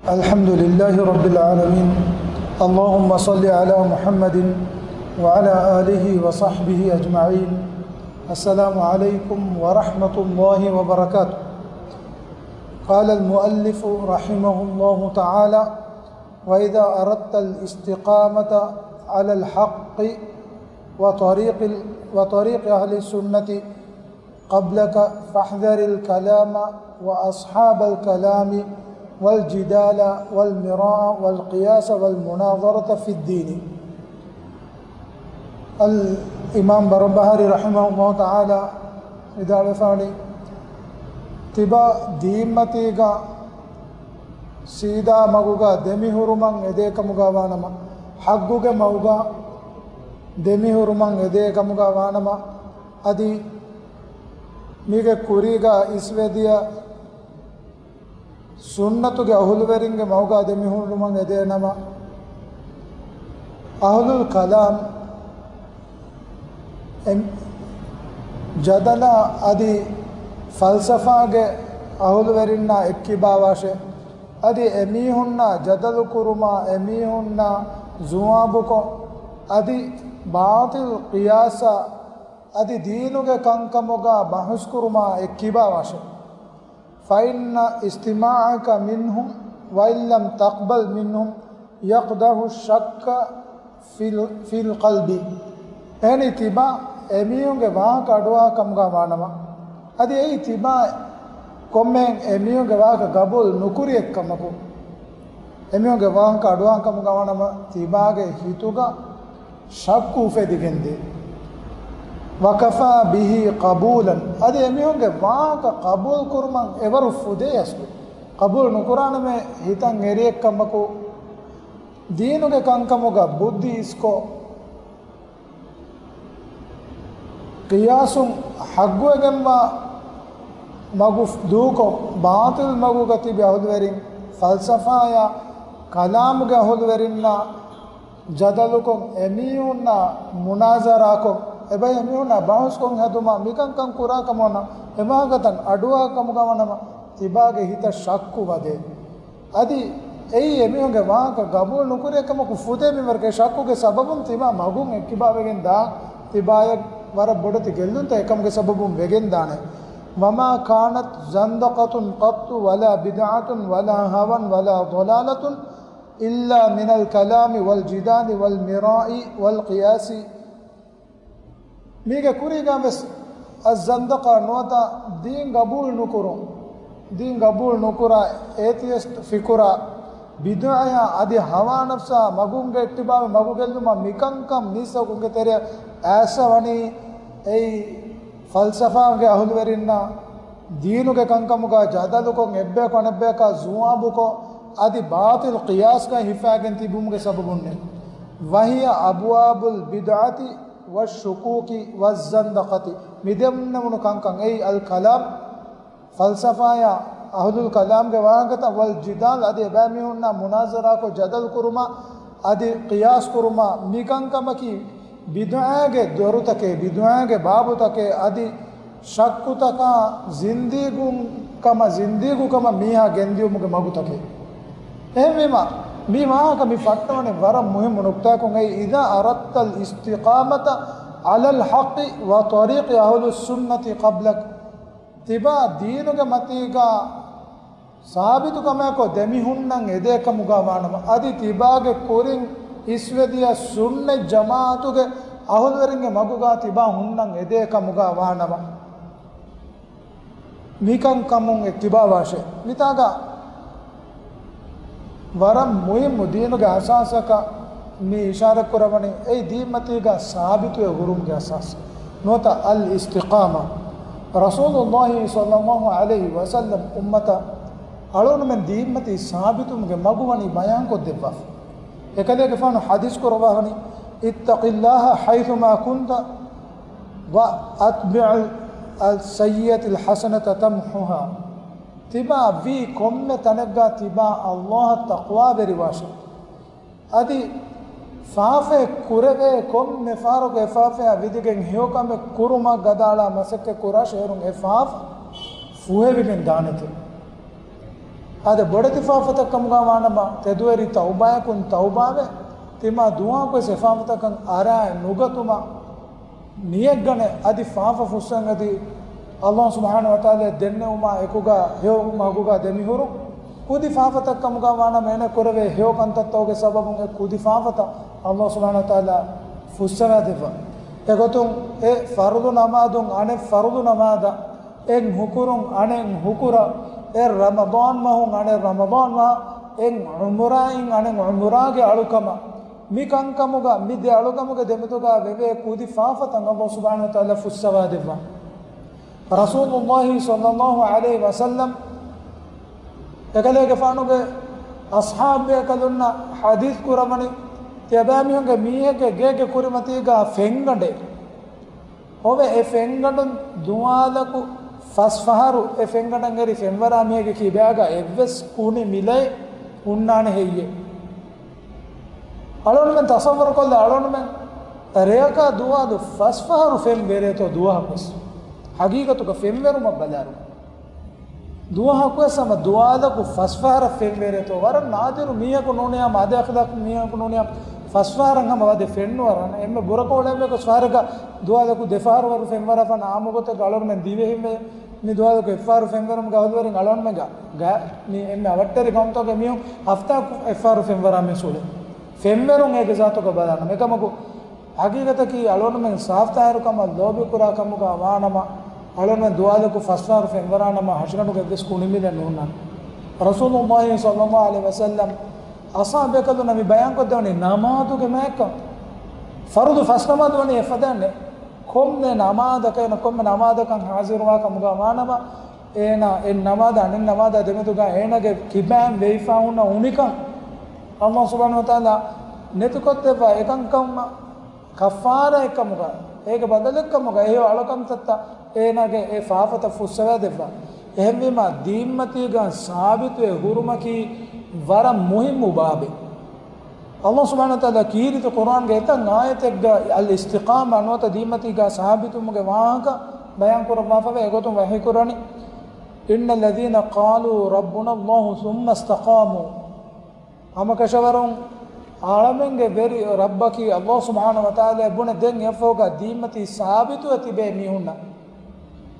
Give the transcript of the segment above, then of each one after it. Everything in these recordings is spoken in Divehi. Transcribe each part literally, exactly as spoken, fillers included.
الحمد لله رب العالمين. اللهم صل على محمد وعلى آله وصحبه أجمعين. السلام عليكم ورحمة الله وبركاته. قال المؤلف رحمه الله تعالى: وإذا أردت الاستقامة على الحق وطريق ال-، وطريق أهل السنة قبلك فاحذر الكلام وأصحاب الكلام والجدال والمراء والقياس والمناظرة في الدين. އަލް އިމާމް ބަރުބަހާރީ ރަޙިމަހުﷲ ތަޢާލާ ވިދާޅުވެފާނީ، ތިބާ ދީންމަތީގަ ސީދާ މަގުގަ ދެމިހުރުމަށް އެދޭކަމުގަ ވާނަމަ، ޙައްޤުގެ މަގުގަ ދެމިހުރުމަށް އެދޭކަމުގަ ވާނަމަ، އަދި މީގެ ކުރީގަ އިސްވެދިޔަ ސުންނަތުގެ އަހުލުވެރިންގެ މަގުގަ ދެމިހުރުމަށް އެދޭނަމަ، އަހުލުލް ކަލާމް، އެ، ޖަދަލާ އަދި ފަލްސަފާގެ އަހުލުވެރިންނާ އެއްކިބާވާށޭ. އަދި އެމީހުންނާ ޖަދަލު ކުރުމާ، އެމީހުންނާ ޒުވާބުކޮށް، އަދި ބާޠިލް ޤިޔާސާ، އަދި ދީނުގެ ކަންކަމުގަ ބަހުސްކުރުމާ އެއްކިބާވާށޭ. فإن استماعك منهم وإن لم تقبل منهم يقدح الشك في ال-، في القلب. އެހެނީ ތިބާ އެމީހުންގެ ވާހަކަ އަޑުއަހާ ކަމުގަ ވާނަމަ، އަދި އެއީ ތިބާ ކޮންމެހެން އެމީހުންގެ ވާހަކަ ގަބޫލު ނުކުރި އެއްކަމަކު، އެމީހުންގެ ވާހަކަ އަޑުއަހާ ކަމުގަ ވާނަމަ، ތިބާގެ ހިތުގަ ޝައްކު އުފެދިގެންދޭ. وكفى به قبولا، އަދި އެމީހުންގެ ވާހަކަ ޤަބޫލު ކުރުމަށް އެވަރު ފުދޭ އަސްލު. ޤަބޫލު ނުކުރާނަމޭ ހިތަށް އެރިއެއްކަމަކު، ދީނުގެ ކަންކަމުގަ ބުއްދި އިސްކޮށް، ޤިޔާސުން ޙައްޤުވެގެންވާ މަގު ދޫކޮށް، ބާޠިލް މަގުގަ ތިބި އަހުލުވެރިން، ފަލްސަފާޔާ ކަލާމުގެ އަހުލުވެރިންނާ ޖަދަލުކޮށް، އެމީހުންނާ މުނާޒަރާކޮށް، އެބައި އެމީހުންނާ ބަހުސްކޮށް ހެދުމާ، މިކަންކަން ކުރާ ކަމުން އެމާގަތަން އަޑުއާ ކަމުގަ ވަނަމަ، ތިބާގެ ހިތަށް ޝައްކު ވަދޭ. އަދި އެއީ އެމީހުންގެ ވާހަކަ ގަބޫލު ނުކުރޭ ކަމަކު ފުދޭ މިންވަރުގެ ޝައްކުގެ ސަބަބުން ތިބާ މަގުން އެއްކިބާވެގެން ދާ، ތިބާޔަށް ވަރަށް ބޮޑެތި ގެއްލުންތައް އެކަމުގެ ސަބަބުން ވެގެން ދާނެ. وما كانت زندقة قط ولا بدعة ولا هوى ولا ضلالة إلا من الكلام والجدال والمراء والقياس. މީގެ ކުރީގަ ވެސް އައްޒަންދަޤާ ނުވަތަ ދީން ގަބޫލު ނުކުރުން، ދީން ގަބޫލު ނުކުރާ، އޭތިއިސްޓް ފިކުރާ، ބިދުޢަޔާ އަދި ހަވާ ނަފްސާ މަގުން ގެއްޓިބާވެ މަގު ގެއްލުމަށް މިކަންކަން މީސްތަކުންގެ ތެރެއަށް އައިސް ވަނީ އެއީ ފަލްސަފާގެ އަހުލުވެރިންނާ ދީނުގެ ކަންކަމުގަ ޖަދަލުކޮށް، އެއްބަޔަކު އަނެއްބަޔަކާ ޒުވާބުކޮށް، އަދި ބާޠިލް ޤިޔާސްގައި ހިފާގެން ތިބުމުގެ ސަބަބުންނޭ. وهي أبواب البدعة والشكوك والزندقة. މި ދެންނެވުނު ކަންކަން އެއީ އަލް ކަލާމް، ފަލްސަފާޔާ އަހުލުލް ކަލާމްގެ ވާހަކަތައް، ވަލް ޖިދާލް، އަދި އެބައިމީހުންނާ މުނާޒަރާކޮށް ޖަދަލު ކުރުމާ، އަދި ޤިޔާސް ކުރުމާ، މިކަންކަމަކީ ބިދުޢާގެ ދޮރުތަކެއް، ބިދުޢާގެ ބާބުތަކެއް، އަދި ޝައްކުތަކާ ޒިންދީގުން ކަމަށް، ޒިންދީގުކަމަށް މީހާ ގެންދިޔުމުގެ މަގުތަކެއް. އެހެންވީމަ، މި ވާހަކަ މި ފައްޓަވަނީ ވަރަށް މުހިއްމު ނުކްތާއަކުން. އެއީ، إذا أردت الاستقامة على الحق وطريق أهل السنة قبلك. ތިބާ ދީނުގެ މަތީގަ ސާބިތުކަމާއެކު ދެމިހުންނަން އެދޭކަމުގަ ވާނަމަ، އަދި ތިބާގެ ކުރިން އިސްވެދިޔަ ސުންނަތް ޖަމާޢަތުގެ އަހުލުވެރިންގެ މަގުގަ ތިބާ ހުންނަން އެދޭކަމުގަ ވާނަމަ، މިކަންކަމުން އެއްކިބާވާށޭ. މިތާގަ ވަރަށް މުހިއްމު ދީނުގެ އަސާސަކަށް މި އިޝާރަތް ކުރައްވަނީ، އެއީ ދީންމަތީގަ ސާބިތުވެ ހުރުމުގެ އަސާސް ނުވަތަ އަލް އިސްތިޤާމާ. ރަސޫލުﷲ ޞައްލަﷲ ޢަލައިހި ވަސައްލަމް އުއްމަތަށް އަޅުގަނޑުމެން ދީންމަތީ ސާބިތުވުމުގެ މަގު ވަނީ ބަޔާންކޮށްދެއްވާފަ. އެކަލޭގެފާނު ޙަދީޘް ކުރައްވާފަނީ، اتق الله حيثما كنت وأتبع السيئة الحسنة تمحها. ތިބާ ވީ ކޮންމެ ތަނެއްގަ ތިބާ ﷲ އަށް ތަޤްވާވެރިވާށޭ. އަދި ފާފައެއް ކުރެވޭ ކޮންމެ ފަހަރަކު އެ ފާފަޔާ ވިދިގެން ހެޔޮކަމެއް ކުރުމަށް ގަދައަޅާ މަސައްކަތް ކުރާށޭ، އޭރުން އެ ފާފަ ފުހެވިގެން ދާނެތެ. އާދެ، ބޮޑެތި ފާފަތައް ކަމުގަ ވާނަމަ، ތެދުވެރި ތައުބާއަކުން ތައުބާވެ، ތިމާ ދުވާކުވެސް އެ ފާފަތަކަށް އަރާ ނުގަތުމަށް ނިޔަތްގަނެ، އަދި ފާފަ ފުއްސަން އަދި އައްލާހު ސުބްޙާނަހޫ ވަތަޢާލާ ދެންނެވުމާ އެކުގަ ހެޔޮ މަގުގަ ދެމިހުރު ކުދި ފާފަތައް ކަމުގަ ވާނަމަ، އޭނަ ކުރެވޭ ހެޔޮ ކަންތައްތަކުގެ ސަބަބުން އެ ކުދި ފާފަތައް އައްލާހު ސުބްޙާނަހޫ ވަތަޢާލާ ފުއްސަވާދެއްވާ. އެގޮތުން އެ ފަރުޟު ނަމާދުން އަނެއް ފަރުޟު ނަމާދަށް އެއް ހުކުރުން އަނެއް ހުކުރަށް، އެ ރަމަޟާން މަހުން އަނެއް ރަމަޟާން މަހަށް، އެއް ޢުމްރާއިން އަނެއް ޢުމްރާގެ އަޅުކަމަށް، މި ކަންކަމުގަ، މި ދެ އަޅުކަމުގެ ދެމެދުގަ ވެވޭ ކުދި ފާފަތައް އައްލާހު ސުބްޙާނަހޫ ވަތަޢާލާ ފުއްސަވާދެއްވާ. ރަސޫލުﷲ ޞައްލައްލާހު ޢަލައިހި ވަސައްލަމް އެކަލޭގެފާނުގެ އަޞްޙާބުބޭކަލުންނަށް ޙަދީޘް ކުރައްވަނީ، ތިޔަބައިމީހުންގެ މީހެއްގެ ގޭގެ ކުރިމަތީގަ ފެންގަނޑެއް ހޮވެ، އެ ފެންގަނޑުން ދުވާލަކު ފަސް ފަހަރު އެ ފެންގަނޑަށް އެރި ފެންވަރާ މީހެއްގެ ކިބާގަ އެއްވެސް ކުނި މިލައެއް ހުންނާނެ ހެއްޔޭ؟ އަޅުގަނޑުމެން ތަޞައްވަރު ކޮށްލަ، އަޅުގަނޑުމެން ރެޔަކާ ދުވާލު ފަސް ފަހަރު ފެން ވެރޭތޯ ދުވަހަކުވެސް؟ ޙަޤީޤަތުގަ ފެންވެރުމަށް ބަލާރު. ދުވަހަކުވެސް ހަމަ ދުވާލަކު ފަސް ފަހަރަށް ފެންވެރޭތޯ؟ ވަރަށް ނާދިރު މީހަކު ނޫނިއްޔާ، މާދަ އަޚްލާޤު މީހަކު ނޫނިއްޔާ، ފަސް ފަހަރަށް ހަމަ ވަދެ ފެންނުވަރަން. އެންމެ ބުރަކޮޅެއް ވެގޮސް ފަހަރަކަށް ދުވާލަކު ދެ ފަހަރު ވަރު ފެންވަރާފަ އާއްމު ގޮތެއްގަ އަޅުގަނޑުމެން ދިވެހިންވެ، މި ދުވާލަކު އެއްފަހަރު ފެންވެރުމުގެ އަހުލުވެރިން އަޅުގަނޑުމެންގަ، ގަ، މި އެންމެ އަވަށްޓެރި ގައުމުތަކުގެ މީހުން ހަފްތާއަކު އެއްފަހަރު ފެންވަރާ މީސް އުޅޭ. ފެންވެރުން އޭގެ ޒާތުގަ ބަލާނަމަ. އެކަމަކު، ޙަޤީޤަތަކީ އަޅުގަނޑުމެން ސާފްތާހިރުކަމަށް ލޯބިކުރާ ކަމުގަ ވާނަމަ، އަޅުގަނޑުމެން ދުވާލަކު ފަސްފަހަރު ފެންވަރާނަމަ، ހަށިގަނޑުގަ އެއްވެސް ކުނިމިލެއް ނުހުންނާނެ. ރަސޫލުﷲ ޞައްލައްލާހު ޢަލައިހި ވަސައްލަމް އަޞްޙާބުބޭކަލުންނަށް މި ބަޔާންކޮށްދެވަނީ ނަމާދުގެ މާތްކަން. ފަރުޟު ފަސް ނަމާދު ވަނީ އެފަދައިންނޭ. ކޮންމެ ނަމާދަކަށް އޭނަ ކޮންމެ ނަމާދަކަށް ޙާޟިރުވާ ކަމުގަ ވާނަމަ، އޭނާ އެއް ނަމާދަށް އަނެއް ނަމާދާ ދެމެދުގަ އޭނާގެ ކިބައިން ވެވިފަ ހުންނަ އުނިކަން އައްލާހު ސުބްޙާނަހޫ ވަތަޢާލާ ނެތިކޮށްދެއްވާ. އެކަންކަމަށް ކައްފާރާއެއްކަމުގަ، އޭގެ ބަދަލެއްކަމުގަ އެ ހެޔޮ އަޅުކަންތައްތައް އޭނާގެ އެ ފާފަތައް ފުއްސަވާދެއްވާ. އެހެންވީމާ، ދީންމަތީގަ ސާބިތުވެ ހުރުމަކީ ވަރަށް މުހިއްމު ބާބެއް. އައްލާހު ސުބްޙާނަހޫ ވަތަޢާލާ ކީރިތި ޤުރްއާންގެ އެތައް އާޔަތެއްގަ އަލް އިސްތިޤާމާ ނުވަތަ ދީންމަތީގަ ސާބިތުވުމުގެ ވާހަކަ ބަޔާންކުރައްވާފަވެ، އެގޮތުން ވަޙީކުރަނީ، إن الذين قالوا ربنا الله ثم استقاموا، ހަމަކަށަވަރުން އަޅަމެންގެ ވެރި ރައްބަކީ އައްލާހު ސުބްޙާނަހޫ ވަތަޢާލާ ބުނެ ދެން އެއަށްފަހުގަ ދީންމަތީ ސާބިތުވެ ތިބޭ މީހުންނަށް،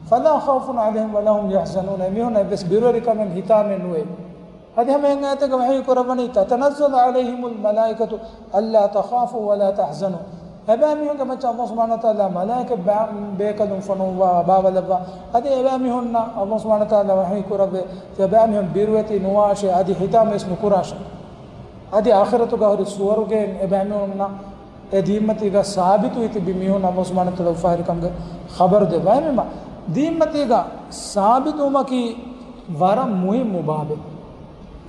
فلا خوف عليهم ولا هم يحزنون، އެމީހުންނަށް އެއްވެސް ބިރުވެރިކަމެއް ހިތާމައެއް ނުވޭ. އަދި ހަމަ އެހެން އާޔަތެއްގަ ވަޙީ ކުރައްވަނީ، تتنزل عليهم الملائكة ألا تخافوا ولا تحزنوا. އެބައިމީހުންގެ މައްޗަށް އައްލާހު ސުބްޙާނަހޫ ވަތަޢާލާ މަލާއިކަ ބޭކަލުން ފޮނުއްވާ ބާވަލައްވާ. އަދި އެބައިމީހުންނަށް އައްލާހު ސުބްޙާނަހޫ ވަތަޢާލާ ވަޙީ ކުރައްވޭ، އެބައިމީހުން ބިރުވެތި ނުވާށޭ، އަދި ހިތާމަވެސް ނުކުރާށޭ. އަދި އާޚިރަތުގަ ހުރި ސުވަރުގެއިން އެބައިމީހުންނަށް އެ ދީންމަތީގަ ސާބިތުވި ތިބި މީހުން އައްލާހު ސުބްޙާނަހޫ ވަތަޢާލާ އުފާވެރިކަމުގެ ޚަބަރު ދެއްވާ. އެހެންވީމާ، ދީންމަތީގަ ސާބިތުވުމަކީ ވަރަށް މުހިއްމު ބާބެއް.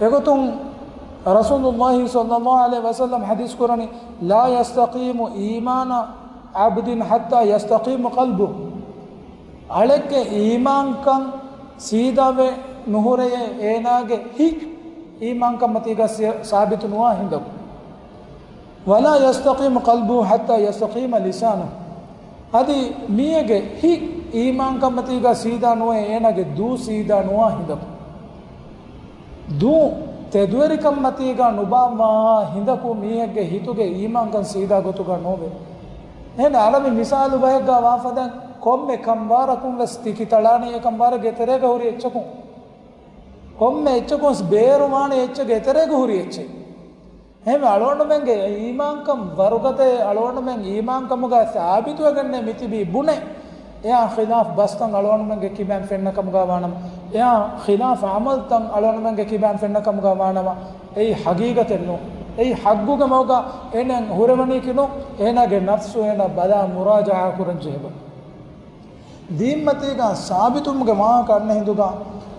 އެގޮތުން ރަސޫލުﷲ ޞައްލައްލާހު ޢަލައިހި ވަސައްލަމް ޙަދީޘް ކުރަނީ، لا يستقيم إيمان عبد حتى يستقيم قلبه. އަޅެއްގެ އީމާންކަން ސީދާވެ ނުހުރެޔޭ، އޭނާގެ ހިތް އީމާންކަންމަތީގަ ސި-، ސާބިތު ނުވާ ހިނދަކު. ولا يستقيم قلبه حتى يستقيم لسانه. އަދި މީހެއްގެ ހިތް އީމާންކަންމަތީގަ ސީދާ ނުވޭ، އޭނާގެ ދޫ ސީދާ ނުވާ ހިނދަކު. ދޫ ތެދުވެރިކަންމަތީގަ ނުބާއްވާ ހިނދަކު މީހެއްގެ ހިތުގެ އީމާންކަން ސީދާ ގޮތުގަ ނޯވޭ. އެހެން އަރަބި މިސާލު ބަހެއްގަ ވާފަދައިން، ކޮންމެ ކަންބާރަކުން ވެސް ތިކި ތަޅާނީ އެ ކަންބާރެއްގެ ތެރޭގަ ހުރި އެއްޗަކުން. ކޮންމެ އެއްޗަކުން ވެސް ބޭރުވާނެ އެއްޗެއްގެ ތެރޭގަ ހުރި އެއްޗެއް. އެހެންވެ، އަޅުގަނޑުމެންގެ އީމާންކަން ވަރުގަދަ، އަޅުގަނޑުމެން އީމާންކަމުގަ ސާބިތުވެގެންނޭ މިތިބީ ބުނެ، އެއާ ޚިލާފް ބަސްތައް އަޅުގަނޑުމެންގެ ކިބައިން ފެންނަ ކަމުގަ ވާނަމަ، އެއާ ޚިލާފް ޢަމަލްތައް އަޅުގަނޑުމެންގެ ކިބައިން ފެންނަ ކަމުގަ ވާނަމަ، އެއީ ޙަޤީޤަތެއް ނޫން. އެއީ ޙައްޤުގެ މަގުގަ އޭނައަށް ހުރެވަނީކީ ނޫން. އޭނާގެ ނަފްސު އޭނާ ބަލާ މުރާޖަޢާ ކުރަން ޖެހޭ ބަ. ދީންމަތީގަ ސާބިތުވުމުގެ ވާހަކަ އަންނަ ހިނދުގަ،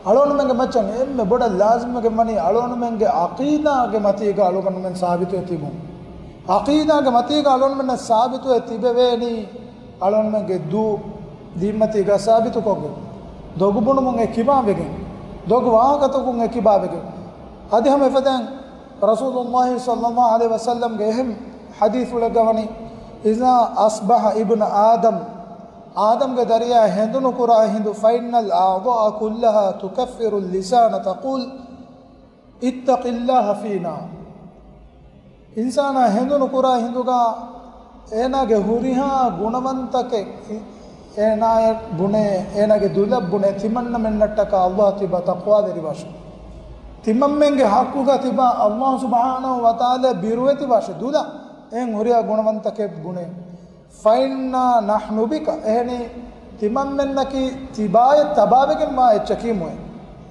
އަޅުގަނޑުމެންގެ މައްޗަށް އެންމެ ބޮޑަށް ލާޒިމްވެގެން ވަނީ އަޅުގަނޑުމެންގެ ޢަޤީދާގެ މަތީގަ އަޅުގަނޑުމެން ސާބިތުވެ ތިބުން. ޢަޤީދާގެ މަތީގަ އަޅުގަނޑުމެންނަށް ސާބިތުވެ ތިބެވޭނީ، އަޅުގަނޑުމެންގެ ދޫ ދީންމަތީގަ ސާބިތުކޮށްގެން، ދޮގު ބުނުމުން އެ ކިބާވެގެން، ދޮގު ވާހަކަތަކުން އެ ކިބާވެގެން. އަދި ހަމަ އެފަދައިން ރަސޫލުﷲ ޞައްލައްލާހު ޢަލައިހި ވަސައްލަމްގެ އެހެން ޙަދީޘްފުޅެއްގަ ވަނީ، إذا أصبح ابن آدم، އާދަމްގެ ދަރިޔާ ހެނދުނުކުރާ ހިނދު، فإن الأعضاء كلها تكفر اللسان تقول، اتق الله فينا. އިންސާނާ ހެނދުނު ކުރާ ހިނދުގަ އޭނާގެ ހުރިހާ ގުނަވަންތަކެއް އޭނާއަށް ބުނޭ، އޭނާގެ ދުލަށް ބުނޭ، ތިމަންނަމެންނަށްޓަކާ އައްލާހް ތިބާ ތަޤްވާވެރިވާށޭ. ތިމަންމެންގެ ޙައްޤުގަ ތިބާ އައްލާހް ސުބްޙާނަހޫ ވަތަޢާލާ ބިރުވެތިވާށޭ. ދުލަށް އެހެން ހުރިހާ ގުނަވަންތަކެއް ބުނޭ. فإنا نحن بك، އެހެނީ ތިމަންމެންނަކީ ތިބާއަށް ތަބާވެގެންވާ އެއްޗަކީމުއޭ.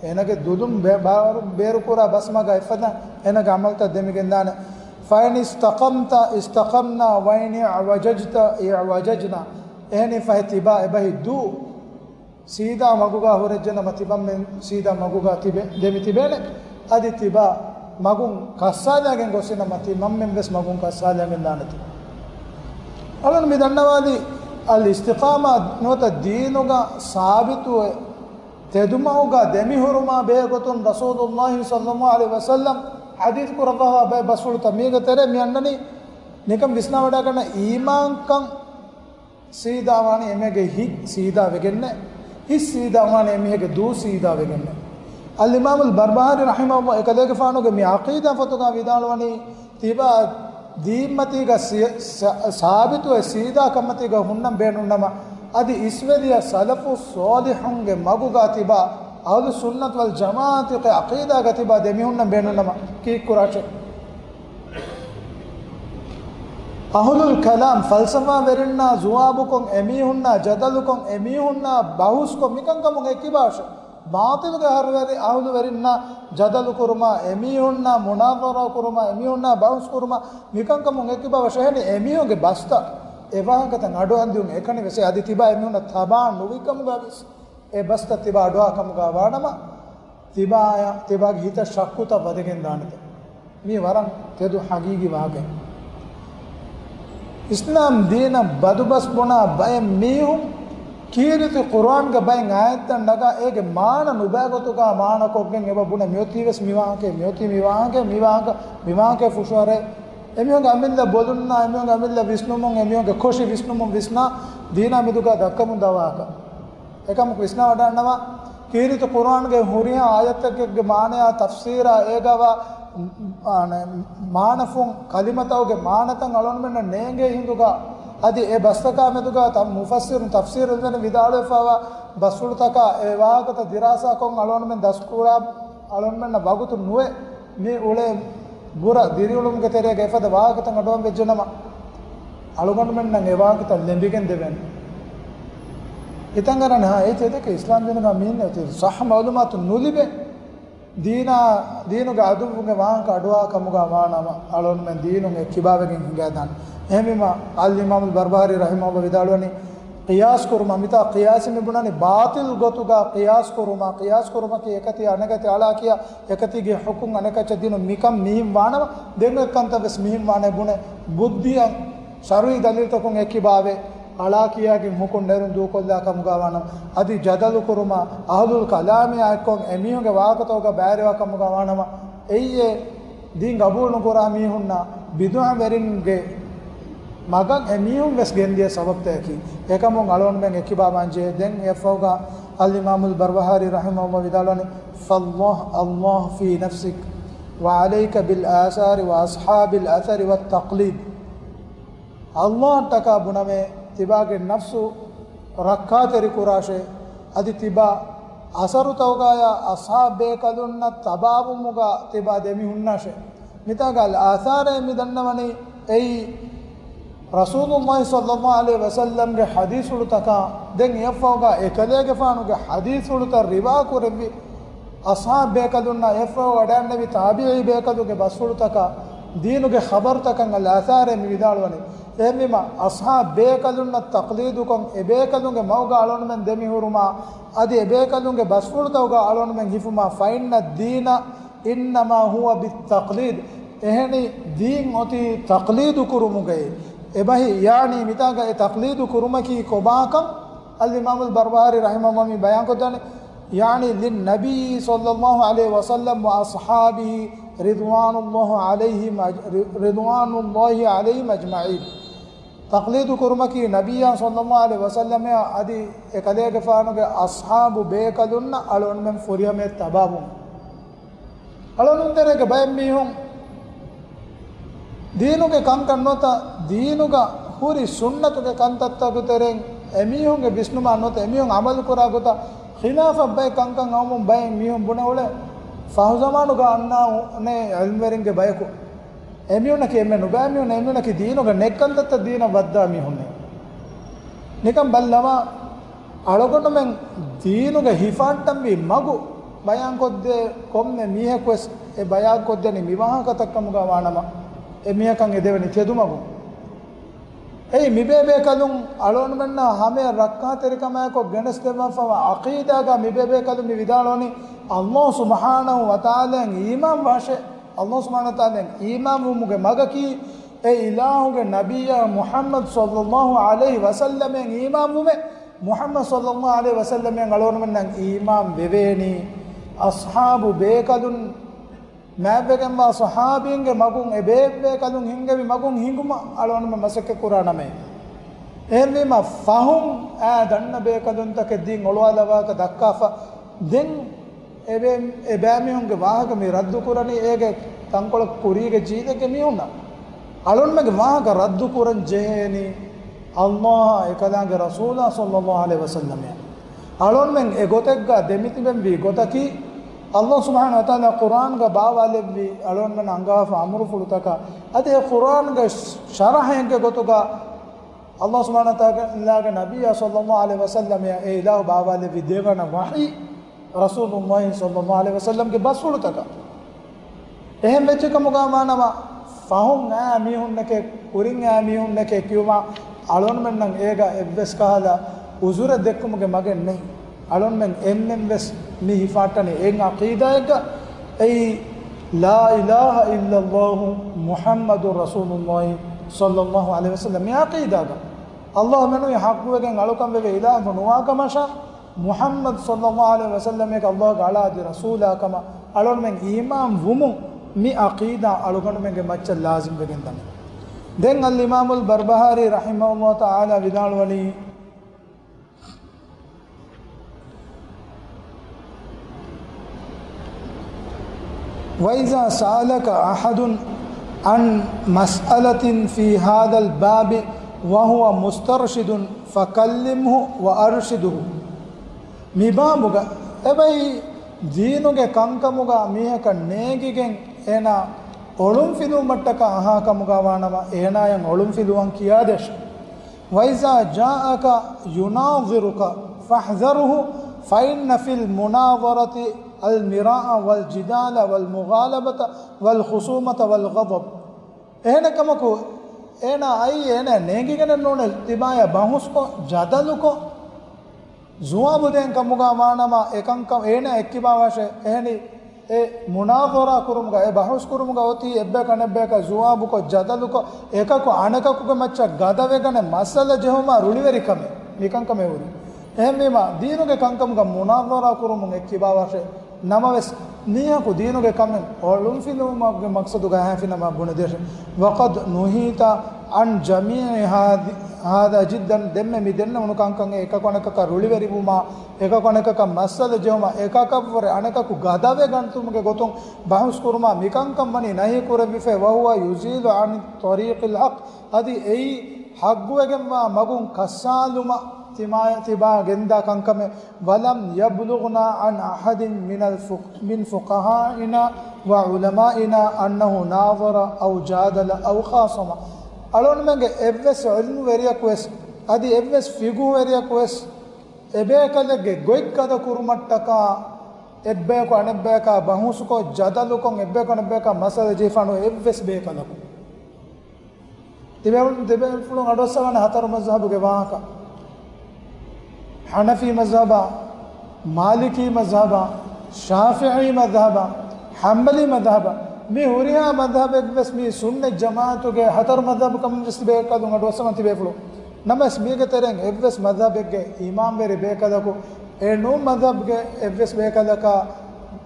އޭނާގެ ދުލުން ބޭ-، ބާރު-، ބޭރުކުރާ ބަސްމަގަށް އެފަދަ އޭނާގެ ޢަމަލުތައް ދެމިގެންދާނެ. فإن استقمت استقمنا وإن اعوججت اعوججنا. އެހެނީ ފަހެ ތިބާ އެބަހީ ދޫ، ސީދާ މަގުގަ ހުރެއްޖެނަމަ ތިމަންމެން ސީދާ މަގުގަ ތިބެ-، ދެމި ތިބޭނެ. އަދި ތިބާ މަގުން ކައްސާލައިގެން ގޮސްފިނަމަ ތިމަންމެން ވެސް މަގުން ކައްސާލައިގެން ދާނެތި. އަޅުން މި ދަންނަވާލީ، އަލް އިސްތިޤާމާ ނުވަތަ ދީނުގަ ސާބިތުވެ ތެދުމަގުގަ ދެމިހުރުމާ ބެހޭގޮތުން ރަސޫލުﷲ ޞައްލަﷲ ޢަލައިހި ވަސައްލަމް ޙަދީޘް ކުރައްވާ ބައެއް ބަސްފުޅުތައް މީގެ ތެރޭ މި އަންނަނީ ނިކަން ވިސްނާވަޑައިގަންނަ އީމާންކަން ސީދާވާނީ އެމީހެއްގެ ހިތް ސީދާވެގެންނެއް، ހިތް ސީދާވާނީ އެމީހެއްގެ ދޫ ސީދާވެގެންނެއް. އަލްއިމާމުލް ބަރްބަހާރީ ރަޙިމަހުﷲ އެކަލޭގެފާނުގެ މި ޢަޤީދާ ފޮތުގަ ވިދާޅުވަނީ، ތިބާ ދީންމަތީގަ ސި-، ސަ-، ސާބިތުވެ ސީދާ ކަންމަތީގަ ހުންނަން ބޭނުންނަމަ، އަދި އިސްވެލިޔަ ސަލަފު ޞާލިޙުންގެ މަގުގަ ތިބާ އަހުލު ސުންނަތު ވަލް ޖަމާޢަތުގެ ޢަޤީދާގަ ތިބާ ދެމިހުންނަން ބޭނުންނަމަ ކީއްކުރާށޭ؟ އަހުލުލް ކަލާމް، ފަލްސަފާވެރިންނާ ޒުވާބުކޮށް އެމީހުންނާ ޖަދަލުކޮށް އެމީހުންނާ ބަހުސްކޮށް މިކަންކަމުން އެއްކިބާށޭ. ބާޠިލުގެ އަހުލުވެރި-، އަހުލުވެރިންނާ ޖަދަލުކުރުމާ، އެމީހުންނާ މުނާޒަރާ ކުރުމާ، އެމީހުންނާ ބަހުސްކުރުމާ މިކަންކަމުން އެއްކިބާށޭ. އެހެނީ އެމީހުންގެ ބަސްތައް އެ ވާހަކަތައް އަޑުއައްދިއުން އެކަނި ވެސް އަދި ތިބާ އެމީހުންނަށް ތަބާ ނުވިކަމުގަ ވެސް އެ ބަސްތައް ތިބާ އަޑުއަހާ ކަމުގަ ވާނަމަ، ތިބާޔަށް، ތިބާގެ ހިތަށް ޝައްކުތައް ވަދެގެން ދާނެތަ؟ މީ ވަރަށް ތެދު ޙަޤީޤީ ވާހަކައެއް. އިސްލާމް ދީނަށް ބަދުބަސް ބުނާ ބައެއް މީހުން ކީރިތި ޤުރުއާންގެ ބައެއް އާޔަތްތައް ނަގާ އޭގެ މާނަ ނުބައި ގޮތުގަ މާނަކޮށްގެން އެބަ ބުނެ މިއޮތީ ވެސް މި ވާހަކައެއް، މިއޮތީ މި ވާހަކައެއް، މި ވާހަކަ، މި ވާހަކައެއް ފުށުއަރޭ. އެމީހުންގެ އަމިއްލަ ބޮލުންނާ، އެމީހުންގެ އަމިއްލަ ވިސްނުމުން، އެމީހުންގެ ކޮށި ވިސްނުމުން ވިސްނާ ދީނާ މެދުގަ ދައްކަމުން ދާ ވާހަކަ. އެކަމަކު ވިސްނާވަޑައިގަންނަވާ، ކީރިތި ޤުރުއާންގެ ހުރިހާ އާޔަތެއްގެ މާނަޔާ ތަފްސީރާ އޭގަވާ، އާނ، މާނަފުން ކަލިމަތަކުގެ މާނަތައް އަޅުގަނޑުމެންނަށް ނޭނގޭ ހިނދުގަ، އަދި އެ ބަސްތަކާ މެދުގަ ތަ-، މުފައްސިރުން ތަފްސީރު ލިބެން ވިދާޅުވެފައިވާ ބަސްފުޅުތަކާ އެ ވާހަކަތައް ދިރާސާކޮށް އަޅުގަނޑުމެން ދަސްކުރާ އަޅުގަނޑުމެންނަށް ވަގުތު ނުވެ، މި އުޅޭ ބުރަ ދިރިއުޅުމުގެ ތެރޭގަ އެފަދަ ވާހަކަތައް އަޑުއަހަން ވެއްޖެނަމަ، އަޅުގަނޑުމެންނަށް އެ ވާހަކަތައް ލެނބިގެން ދެވޭނެ. ހިތަށް އަރާނެ، ހާ، އޭތި އެދެކެ އިސްލާމް ދީނުގަ މީން އެތި ޞައްޙަ މައުލޫމާތު ނުލިބޭ. ދީނާ، ދީނުގެ އަދުއްވުގެ ވާހަކަ އަޑުއަހާ ކަމުގަ ވާނަމަ، އަޅުގަނޑުމެން ދީނުން އެއްކިބާވެގެން ހިނގައިދާނެ. އެހެންވީމަ، އަލް އިމާމުލް ބަރްބަހާރީ ރަޙިމަހުﷲ ވިދާޅުވަނީ، ޤިޔާސް ކުރުމަށް، މިތާ ޤިޔާސް މި ބުނަނީ ބާޠިލް ގޮތުގަ ޤިޔާސް ކުރުމަށް، ޤިޔާސް ކުރުމަކީ އެކަތި އަނެކަތި އަޅާ ކިޔާ، އެކަތީގެ ޙުކުމް އަނެކައްޗަށް ދިނުން މިކަން މިހެން ވާނަމަ، ދެން އެކަންތައް ވެސް މިހެން ވާނެ ބުނެ، ބުއްދިއަށް ޝަރުޢީ ދަލީލްތަކުން އެއްކިބާވެ، އަޅާ ކިޔާގެން ޙުކުމް ނެރުން ދޫކޮށްލާ ކަމުގަ ވާނަމަ، އަދި ޖަދަލު ކުރުމަށް، އަހުލުލް ކަލާމިއާ އެއްކޮށް އެމީހުންގެ ވާހަކަތަކުގަ ބައިވެރިވާ ކަމުގަ ވާނަމަ، އެއީ އެ ދީން ގަބޫލު ނުކުރާ މީހުންނަށް ބިދުޢަވެރިންގެ މަގަށް އެމީހުން ވެސް ގެންދިޔަ ސަބަބުތަކަކީ. އެކަމުން އަޅުގަނޑުމެން އެއްކިބާވާންޖެހޭ. ދެން އެއަށްފަހުގަ އަލް އިމާމުލް ބަރްބަހާރީ ރަޙިމަހުﷲ ވިދާޅުވަނީ، فالله، الله في نفسك، وعليك بالآثار وأصحاب الأثر والتقليد. އައްލާހަށްޓަކާ ބުނަމޭ، ތިބާގެ ނަފްސު ރައްކާތެރިކުރާށޭ، އަދި ތިބާ އަސަރުތަކުގައާ އަޞްޙާބް ބޭކަލުންނަށް ތަބާވުމުގަ ތިބާ ދެމިހުންނާށޭ. މިތާގަ އަލް އާޘާރޭ މި ދަންނަވަނީ އެއީ، ރަސޫލުﷲ ޞައްލަﷲ ޢަލައިހި ވަސައްލަމްގެ ޙަދީޘުޅުތަކާ، ދެން އެއަށްފަހުގަ އެކަލޭގެފާނުގެ ޙަދީޘުޅުތައް ރިވާކުރެއްވި އަޞްޙާބް ބޭކަލުންނާ އެއަށްފަހު ވަޑައިގެންނެވި ތާބިޢީ ބޭކަލުންގެ ބަސްފުޅުތަކާ، ދީނުގެ ޚަބަރުތަކަށް އަލް އާޘާރޭ މި ވިދާޅުވަނީ. އެހެންވީމަ، އަޞްޙާބް ބޭކަލުންނަށް ތަޤްލީދުކޮށް، އެބޭކަލުންގެ މަގުގަ އަޅުގަނޑުމެން ދެމިހުރުމާ، އަދި އެބޭކަލުންގެ ބަސްފުޅުތަކުގަ އަޅުގަނޑުމެން ހިފުމާ، فإن الدين إنما هو بالتقليد. އެހެނީ، ދީން އޮތީ ތަޤްލީދު ކުރުމުގައި. އެބަހީ، ޔާނީ، މިތާގަ އެ ތަޤްލީދު ކުރުމަކީ ކޮބާކަން؟ އަލް އިމާމުލް ބަރްބަހާރީ ރަޙިމަހުﷲ މި ބަޔާންކޮށްދާނެ، يعني للنبي صلى الله عليه وسلم وأصحابه رضوان الله عليهم أج-، رضوان الله عليهم أجمعين. ތަޤްލީދު ކުރުމަކީ ނަބިއްޔާ ޞައްލަﷲ ޢަލައިހި ވަސައްލަމައާ އަދި އެކަލޭގެފާނުގެ އަޞްޙާބު ބޭކަލުންނަށް އަޅުގަނޑުމެން ފުރިހަމަޔަށް ތަބާވުން. އަޅުނުން ތެރޭގެ ބައެއް މީހުން ދީނުގެ ކަންކަން ނުވަތަ ދީނުގަ ހުރި ސުންނަތުގެ ކަންތައްތަކު ތެރެއިން އެމީހުންގެ ވިސްނުމާ ނުވަތަ އެމީހުން އަމަލުކުރާ ގޮތަށް ޚިލާފަށް ބައެއް ކަންކަން އައުމުން ބައެއް މީހުން ބުނެ އުޅޭ. ފަހުޒަމާނުގަ އަންނަ އުނޭ ޢިލްމުވެރިންގެ ބަޔަކު އެމީހުންނަކީ އެންމެ ނުބައި މީހުން، އެމީހުންނަކީ ދީނުގަ ނެތް ކަންތައްތައް ދީނަށް ވައްދާ މީހުންނޭ. ނިކަން ބައްލަވާ، އަޅުގަނޑުމެން ދީނުގެ ހިފާއްޓަންވީ މަގު ބަޔާންކޮށްދޭ ކޮންމެ މީހަކުވެސް އެ ބަޔާންކޮށްދެނީ މި ވާހަކަތައް ކަމުގަ ވާނަމަ، އެ މީހަކަށް އެދެވެނީ ތެދުމަގު. އެއީ މިބޭބޭކަލުން އަޅުގަނޑުމެންނާ ހަމަޔަށް ރައްކާތެރިކަމާއެކު ގެނެސްދެއްވާފަވާ ޢަޤީދާގަ މިބޭބޭކަލުން މި ވިދާޅުވަނީ، ﷲ ސުބްޙާނަހޫ ވަތަޢާލާއަށް އީމާން ވާށޭ. ﷲ ސުބްޙާނަހޫ ވަތަޢާލާއަށް އީމާންވުމުގެ މަގަކީ، އެ އިލާހުގެ ނަބިއްޔާ މުޙައްމަދު ޞައްލައްލާހު ޢަލައިހި ވަސައްލަމަށް އީމާންވުމޭ. މުޙައްމަދު ޞައްލައްލާހު ޢަލައިހި ވަސައްލަމަށް އަޅުގަނޑުމެންނަށް އީމާން ވެވޭނީ، އަޞްޙާބު ބޭކަލުން މާތްވެގެންވާ ޞަޙާބީންގެ މަގުން، އެ ބޭބޭކަލުން ހިންގެވި މަގުން ހިނގުމަށް އަޅުގަނޑުމެން މަސައްކަތް ކުރާނަމޭ. އެހެންވީމަ، ފަހުން އާ ދަންނަ ބޭކަލުންތަކެއް ދީން އޮޅުވާލައްވާކަށް ދައްކާފަ. ދެން އެބޭ، އެބައިމީހުންގެ ވާހަކަ މި ރައްދު ކުރަނީ އޭގެ ތަންކޮޅަށް ކުރީގެ ޖީލެއްގެ މީހުންނަށް. އަޅުންމެގެ ވާހަކަ ރައްދު ކުރަން ޖެހޭނީ ﷲ އާ އެކަލާނގެ ރަސޫލާ ޞައްލައްލާހު ޢަލައިހި ވަސައްލަމަށް. އަޅުންމެން އެ ގޮތެއްގަ ދެމިތިބެންވީ ގޮތަކީ، ﷲ ސުބްޙާނަހޫ ވަތަޢާލާ ޤުރްއާންގަ ބާވާލެއްވި އަޅުންމެން އަންގާފަ އަމުރުފުޅުތަކާ، އަދި އެ ޤުރްއާންގެ ޝަރަޙެއްގެ ގޮތުގަ ﷲ ސުބްޙާނަހޫ ވަތަޢާލާގެ ނަބިއްޔާ ޞައްލައްލާހު ޢަލައިހި ވަސައްލަމަށް އެ އިލާހު ބާވާލެއްވި ދެވަނަ ވަޙީ ރަސޫލުﷲ ޞައްލައްލާހު ޢަލައިހި ވަސައްލަމްގެ ބަސްފުޅުތަކަށް. އެހެން ވެއްޖެ ކަމުގަ ވާނަމަ، ފަހުން އާ މީހުންނެކޭ، ކުރިން އާ މީހުންނެކޭ ކިޔުމާ، އަޅުންމެންނަށް އޭގަ އެއްވެސް ކަހަލަ އުޒުރެއް ދެއްކުމުގެ މަގެއް ނެތް. އަޅުންމެން އެންމެން ވެސް މި ހިފާއްޓަނީ އެއް ޢަޤީދާއެއްގަ، އެއީ ލާ އިލާހަ އިއްލައްލާހު މުޙައްމަދު ރަސޫލުﷲ ޞައްލައްލާހު ޢަލައިހި ވަސައްލަމް މި ޢަޤީދާގަ. ﷲ މެނުވީ ޙައްޤުވެގެން އަޅުކަން ވެވޭ އިލާހަކު ނުވާ ކަމަށާ، މުޙައްމަދު ޞައްލައްލާހު ޢަލައިހި ވަސައްލަމަކީ ﷲގެ އަޅާ އަދި ރަސޫލާ ކަމަށް އަޅުންމެން އީމާން ވުމުން މި ޢަޤީދާ އަޅުގަނޑުމެންގެ މައްޗަށް ލާޒިމް ވެގެން ދަނީ. ދެން އަލްއިމާމުލް ބަރްބަހާރީ ރަޙިމަހުﷲ ތަޢާލާ ވިދާޅުވަނީ، وإذا سألك أحد عن مسألة في هذا الباب وهو مسترشد فكلمه وأرشده. މި ބާބުގަ އެބައި ދީނުގެ ކަންކަމުގަ މީހަކަށް ނޭނގިގެން އޭނާ އޮޅުންފިލުވުމަށްޓަކާ އަހާ ކަމުގަ ވާނަމަ، އޭނާޔަށް އޮޅުންފިލުވަން ކިޔާދޭށޭ. وإذا جاءك يناظرك فاحذره، فإن في المناظرة المراء والجدال والمغالبة والخصومة والغضب. އެހެނެއް ކަމަކު، އޭނާ އައީ އޭނާ ނޭނގިގެނެއް ނޫނޭ ތިބާޔާ ބަހުސްކޮށް، ޖަދަލުކޮށް، ޖުވާބު ދޭން ކަމުގަ ވާނަމަ، އެކަންކަން އޭނާ އެއްކިބާވާށޭ. އެހެނީ، އެ މުނާޒަރާ ކުރުމުގަ، އެ ބަހުސް ކުރުމުގަ އޮތީ އެއްބަޔަކު އަނެއްބަޔަކަށް ޖުވާބުކޮށް، ޖަދަލުކޮށް، އެކަކު އަނެކަކުގެ މައްޗަށް ގަދަވެގަނެ މައްސަލަ ޖެހުމާ ރުޅިވެރިކަމެއް މިކަންކަމެއް ހުރީ. އެހެންވީމާ، ދީނުގެ ކަންކަމުގަ މުނާޒަރާ ކުރުމުން އެއްކިބާވާށޭ. ނަމަވެސް، މީހަކު ދީނުގެ ކަމެއް އޮޅުންފިލުވުމުގެ މަޤްޞަދުގަ އަހާފިނަމަ ބުނެދޭށޭ. وقد نهيت عن جميع هذه، هذا جدا. ދެންމެ މި ދެންނެވުނު ކަންކަން އެކަކު އަނެކަކަށް ރުޅިވެރިވުމާ، އެކަކު އަނެކަކަށް މައްސަލަ ޖެހުމާ، އެކަކަށްވުރެ އަނެކަކު ގަދަވެގަންތުމުގެ ގޮތުން ބަހުސް ކުރުމާ، މިކަންކަން ވަނީ ނަހީ ކުރެވިފައި. وهو يزيل عن طريق الحق. އަދި އެއީ ޙައްޤުވެގެންވާ މަގުން ކައްސާލުމަށް ތިމާ-، ތިބާ ގެންދާ ކަންކަމެއް. ولم يبلغنا عن أحد من الفق-، من فقهائنا وعلمائنا أنه ناظر أو جادل أو خاصم. އަޅުންމެންގެ އެއްވެސް ޢިލްމުވެރިޔަކުވެސް، އަދި އެއްވެސް ފިޤުހުވެރިޔަކުވެސް، އެބޭކަލެއްގެ ގޮތްގަދަ ކުރުމަށްޓަކާ، އެއްބަޔަކު އަނެއްބަޔަކާ ބަހުސްކޮށް، ޖަދަލުކޮށް، އެއްބަޔަކު އަނެއްބަޔަކާ މައްސަލަ ޖެހިފާނު އެއްވެސް ބޭކަލަކު. ތިބޭފުޅުން، ތިބޭފުޅުން އަޑުއައްސަވާނެ ހަތަރު މަޒްހަބުގެ ވާހަކަ. ޙަނަފީ މަޒްހަބާ، މާލިކީ މަޒްހަބާ، ޝާފިޢީ މަޒްހަބާ، ޙަންބަލީ މަޒްހަބާ. މި ހުރިހާ މަޒްހަބެއްވެސް މީ ސުންނަތް ޖަމާޢަތުގެ ހަތަރު މަޒްހަބު ކަމަށްވެސް ތިބޭކަލުން އަޑުއައްސަވާނެ ތިބޭފުޅުން. ނަމަވެސް މީގެ ތެރެއިން އެއްވެސް މަޒްހަބެއްގެ އިމާމްވެރި ބޭކަލަކު އެ ނޫން މަޒްހަބްގެ އެއްވެސް ބޭކަލަކާ